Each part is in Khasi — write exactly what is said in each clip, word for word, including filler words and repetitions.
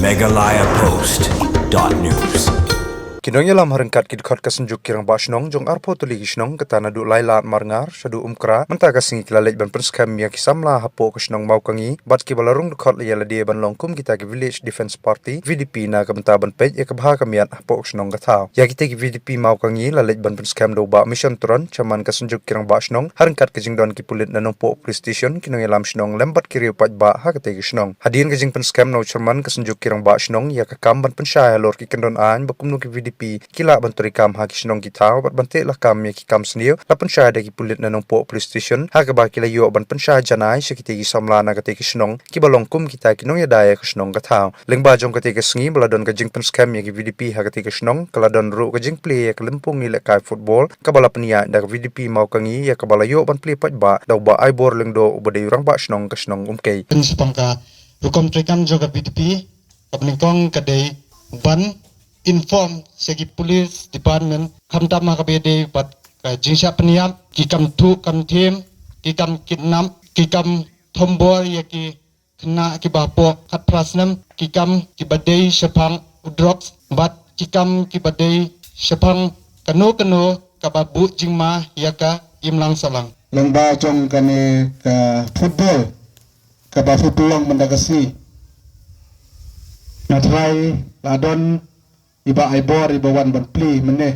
Meghalaya Post dot news. Ki nongïalam ha ryngkat ki dkhot ka Synjuk ki Rangbah Shnong jong arphew tylli ki shnong, kata naduh Lailad Marngar shaduh Umkra, mynta ka sngi ki la leit ban pynskhem ïa ki samla hapoh ka shnong Mawkangi bad kiba la rung dkhot ïa lade ban long kum kita ki Village Defence Party, V D P, na ka bynta ban peit ïa ka bha ka miat hapoh ka shnong ka thaw. Ïa kita ki V D P Mawkangi la leit ban pynskhem da u Bah Mission Tron, Chairman ka Synjuk ki Rangbah Shnong, ha ryngkat ka jingdon ki pulit na Nongpoh Police Station, ki nongïalam shnong lem bad ki riew paidbah ha katei ka shnong. Hadien ka jingpynskhem na u Chairman ka Synjuk ki Rangbah Shnong ïa ka kam ban pynshai halor ki kyndon aiñ ba kumno ki V D P ki lah ban trei kam ha ki shnong ki thaw bad ban teh lakam ïa ki kam sniew, la pynshai da ki pulit na Nongpoh Police Station ha kaba ki la ïoh ban pynshai janai sha kitei ki samla na katei ka shnong kiba long kum kita ki nongïada ïa ka shnong ka thaw. Lyngba jong katei ka sngi ba la don ka jingpynskhem ïa ki V D P ha katei ka shnong, ka la don ruh ka jingplie ïa ka lympung ïalehkai football kaba la pynïaid da ka V D P Mawkangi, ïa kaba la ïoh ban plie paidbah da u Bah Aibor Lyngdoh uba dei u Rangbah Shnong ka shnong Umkei. Pynshai pang ka rukom treikam jong ka V D P, kaba nyngkong ka dei ban inform sha ki police department, khamtam ha kaba ïadei bad ka jingshah pynïap, ki kam thuh kam thiem, ki kam kidnap, ki kam thombor ïa ki khynnah kiba hapoh khatphra snem, ki kam kiba dei shaphang u drugs bad ki kam kiba dei shaphang kano kano kaba buh jingma ïa ka imlang sahlang. Lyngba jong kane ka football kaba pynlong mynta ka sngi, nga tharai la don i Bah Aibor iba wan ban plie mynne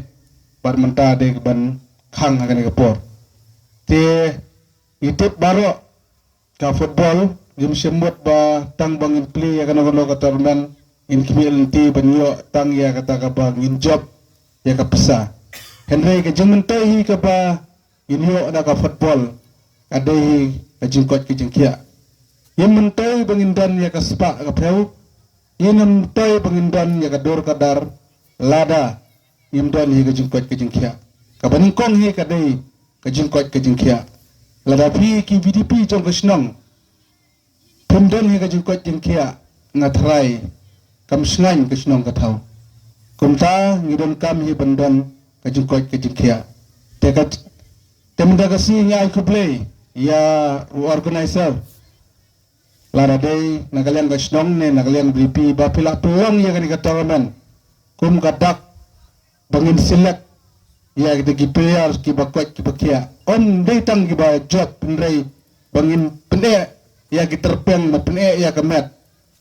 bad mynta dei ban khang ha kane ka por. Te ngi tip baroh ka football, ngim shym mut ba tang ba ngin plie ïa kano kano ka tournament ngin khmih lynti ban ïoh tang ïa kata kaba ngin jop ïa ka pisa. Hynrei ka jingmyntoi hi kaba ngin ïoh na ka football ka dei hi ka jingkoit ka jingkhiah. Ngim myntoi ba ngin don ïa ka spah ka phew, ngim myntoi ba ngin don ïa ka dur ka dar lada ngim don hi ka jingkoit ka jingkhiah. Kaba nyngkong hi ka dei ka jingkoit ka jingkhiah. Lada phi ki V D P jong ka shnong phim don hi ka jingkoit jingkhiah, nga tharai kam shngaiñ ka shnong ka thaw. Kumta ngi donkam hi ban don ka jingkoit ka jingkhiah. Te ka, te mynta ka sngi ngi ai khublei ïa u organizer, lada dei na ka liang ka shnong ne na ka liang V D P, ba phi la pynlong ïa kane ka tournament kum ka dak ba ngin select ïa kita ki players kiba koit kiba khiah. Ym dei tang kiba jop, hynrei ba ngin pyneh ïa ki tyrpeng, ba pyneh ïa ka met,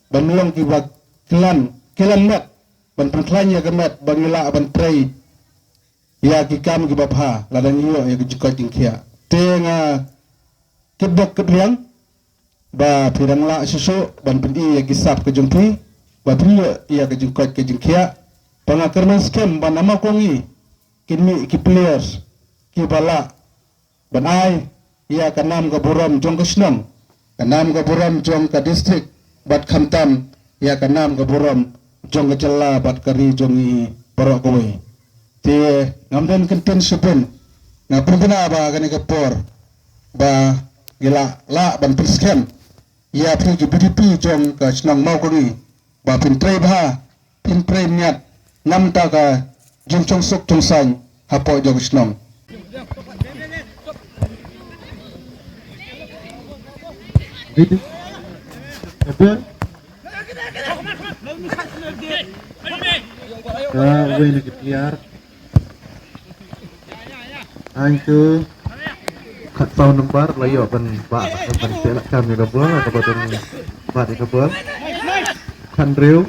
ban long kiba klan, klan met, ban pynkhlaiñ ïa ka met ba ngi lah ban trei ïa ki kam kiba bha lada ngi ïoh ïa ki jingkoit jingkhiah. Te nga kitbok kitriang ba phi dang lah shisha ban pyni ïa ki sap ka jong phi ba phi ïoh ïa ka jingkoit ka jingkhiah. Ba nga kyrmen skhem ba na Mawkangi kin mih ki players kiba lah ban ai ïa ka nam ka burom jong ka shnong, ka nam ka burom jong ka district, bad khamtam ïa ka nam ka burom jong ka jylla bad ka ri jong ngi baroh kawei. Te ngam don kyntien shibun, nga pynbna ba kane ka por ba ngi lah, lah ban pynskhem ïa phi ki V D P jong ka shnong Mawkangi ba phin trei bha, phin trei miat namar ka jingchong suk chong saiñ hapoh jong ka shnong. Ka wei na ki player. Ai tu khatsaw number la ïoh ban ba, ban teh lakam ïa ka bol, kaba don ba ïa ka bol. Khathynriew.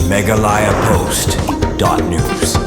Meghalaya Post dot news.